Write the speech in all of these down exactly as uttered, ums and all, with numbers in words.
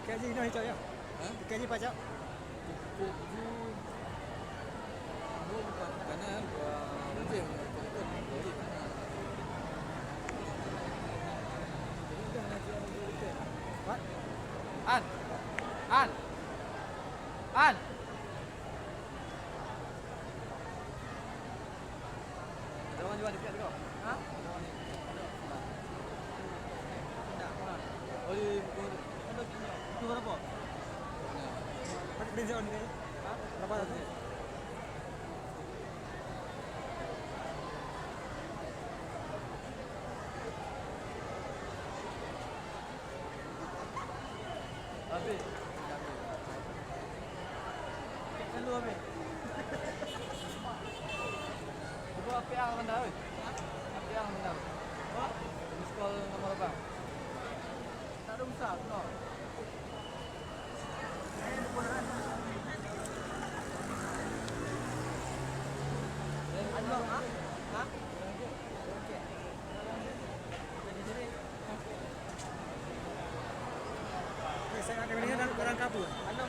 Gaji noh cok ya? Hah? Gaji pacok? Gaji. Bukan, bukan, eh, bukan, bukan, bukan, bukan. What? An. An. An. Habis. Lalu habis. Cuba api ang rendah, weh. Api ang rendah. Miss call nomor berapa? Tak ada usah, no. Ano, ha? Ha? Saya akan melihat dalam barang kabur. Ano?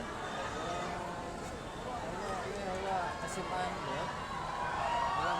Kasih paham dia. Dalam